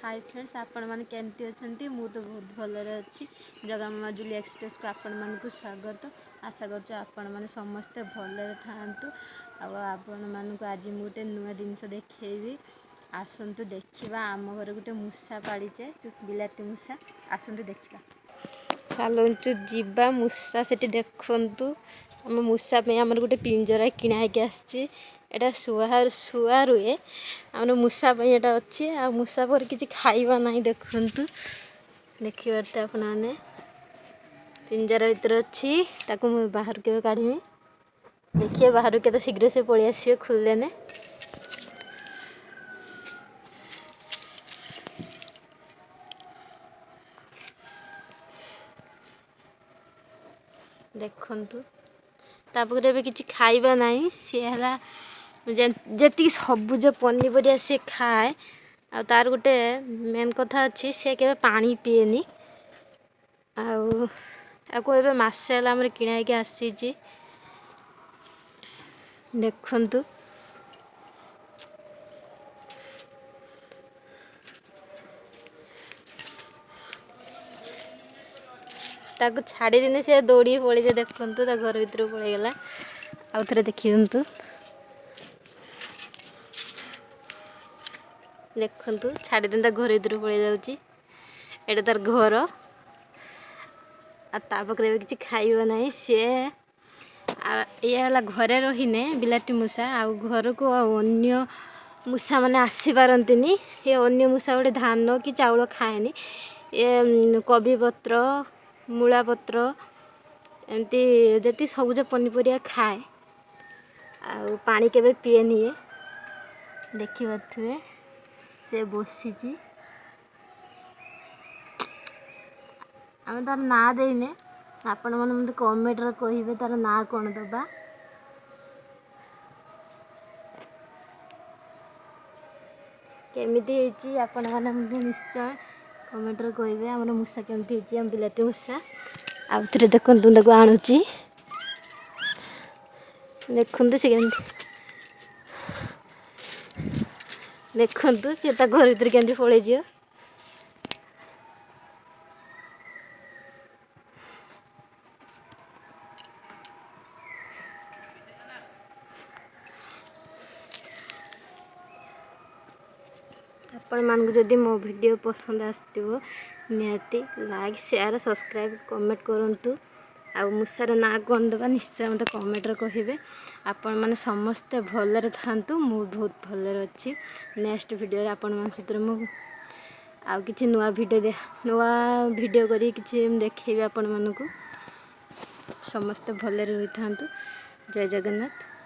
High friends, ଆପଣମାନେ କେମିତି ଅଛନ୍ତି? ମୁଁ ତ ବହୁତ ଭଲରେ ଅଛି। ଜଗାମାମା ଜୁଲି ଏକ୍ସପ୍ରେସକୁ ଆପଣମାନଙ୍କୁ ସ୍ୱାଗତ। ଆଶା କରୁଛୁ ଆପଣମାନେ ସମସ୍ତେ ଭଲରେ ଥାଆନ୍ତୁ। ଆଉ ଆପଣମାନଙ୍କୁ ଆଜି ମୁଁ ଗୋଟେ ନୂଆ ଜିନିଷ ଦେଖେଇବି। ଆସନ୍ତୁ ଦେଖିବା। ଆମ ଘରେ ଗୋଟେ ମୂଷା ପାଳିଛେ, ବିଲାତି ମୂଷା। ଆସନ୍ତୁ ଦେଖିବା। ଚାଲନ୍ତୁ ଯିବା ମୂଷା ସେଠି ଦେଖନ୍ତୁ। ଆମ ମୂଷା ପାଇଁ ଆମର ଗୋଟେ ପିଞ୍ଜରା କିଣା ହେଇକି ଆସିଛି। ଏଇଟା ଶୁଆ ଶୁଆ ରୁହେ, ଆମର ମୂଷା ପାଇଁ ଏଇଟା ଅଛି। ଆଉ ମୂଷା ପରେ କିଛି ଖାଇବା ନାହିଁ। ଦେଖନ୍ତୁ, ଦେଖିପାରୁଥିବେ ଆପଣମାନେ, ପିଞ୍ଜରା ଭିତରେ ଅଛି। ତାକୁ ମୁଁ ବାହାରକୁ କେବେ କାଢ଼ିବି, ଦେଖିବେ ବାହାରକୁ କେତେ ଶୀଘ୍ର ସେ ପଳେଇ ଆସିବେ ଖୋଲିଦେନେ। ଦେଖନ୍ତୁ, ତା ପାଖରେ ଏବେ କିଛି ଖାଇବା ନାହିଁ। ସିଏ ହେଲା ଯେତିକି ସବୁଜ ପନିପରିବା ସିଏ ଖାଏ। ଆଉ ତାର ଗୋଟେ ମେନ୍ କଥା ଅଛି, ସେ କେବେ ପାଣି ପିଏନି। ଆଉ ଆକୁ ଏବେ ମାସେ ହେଲା ଆମର କିଣା ହେଇକି ଆସିଛି। ଦେଖନ୍ତୁ, ତାକୁ ଛାଡ଼ିଦେଲେ ସେ ଦୌଡ଼ିକି ପଳେଇଯାଏ। ଦେଖନ୍ତୁ, ତା ଘର ଭିତରକୁ ପଳେଇଗଲା। ଆଉ ଥରେ ଦେଖିଦିଅନ୍ତୁ। ଦେଖନ୍ତୁ, ଛାଡ଼ିଦେଲେ ତା ଘର ଭିତରକୁ ପଳେଇ ଯାଉଛି। ଏଇଟା ତାର ଘର। ଆଉ ତା ପାଖରେ ଏବେ କିଛି ଖାଇବା ନାହିଁ ସିଏ। ଆଉ ଇଏ ହେଲା ଘରେ ରହିନେ ବିଲାତି ମୂଷା, ଆଉ ଘରକୁ ଆଉ ଅନ୍ୟ ମୂଷାମାନେ ଆସିପାରନ୍ତିନି। ଇଏ ଅନ୍ୟ ମୂଷା ଗୋଟେ ଧାନ କି ଚାଉଳ ଖାଏନି। ଇଏ କୋବି ପତ୍ର, ମୂଳା ପତ୍ର, ଏମିତି ଯେତିକି ସବୁଜ ପନିପରିବା ଖାଏ। ଆଉ ପାଣି କେବେ ପିଏନି ଇଏ। ଦେଖିପାରୁଥିବେ, ସେ ବସିଛି। ଆମେ ତାର ନାଁ ଦେଇନେ। ଆପଣମାନେ ମୋତେ କମେଣ୍ଟରେ କହିବେ ତାର ନାଁ କ'ଣ ଦେବା। କେମିତି ହେଇଛି, ଆପଣମାନେ ମୋତେ ନିଶ୍ଚୟ କମେଣ୍ଟରେ କହିବେ ଆମର ମୂଷା କେମିତି ହେଇଛି, ଆମ ବିଲାତି ମୂଷା। ଆଉ ଥରେ ଦେଖନ୍ତୁ, ମୁଁ ତାକୁ ଆଣୁଛି। ଦେଖନ୍ତୁ ସେ କେମିତି, ଦେଖନ୍ତୁ ସେ ତା ଘର ଭିତରେ କେମିତି ପଳେଇଯିବ। ଆପଣମାନଙ୍କୁ ଯଦି ମୋ ଭିଡ଼ିଓ ପସନ୍ଦ ଆସିଥିବ, ନିହାତି ଲାଇକ୍, ସେୟାର, ସବସ୍କ୍ରାଇବ୍, କମେଣ୍ଟ କରନ୍ତୁ। ଆଉ ମୂଷାର ନାଁ କ'ଣ ଦେବା, ନିଶ୍ଚୟ ମୋତେ କମେଣ୍ଟରେ କହିବେ। ଆପଣମାନେ ସମସ୍ତେ ଭଲରେ ଥାଆନ୍ତୁ। ମୁଁ ବହୁତ ଭଲରେ ଅଛି। ନେକ୍ସଟ ଭିଡ଼ିଓରେ ଆପଣମାନଙ୍କ ସାଥିରେ ମୁଁ ଆଉ କିଛି ନୂଆ ଭିଡ଼ିଓ କରି କିଛି ଦେଖେଇବି ଆପଣମାନଙ୍କୁ। ସମସ୍ତେ ଭଲରେ ରହିଥାନ୍ତୁ। ଜୟ ଜଗନ୍ନାଥ।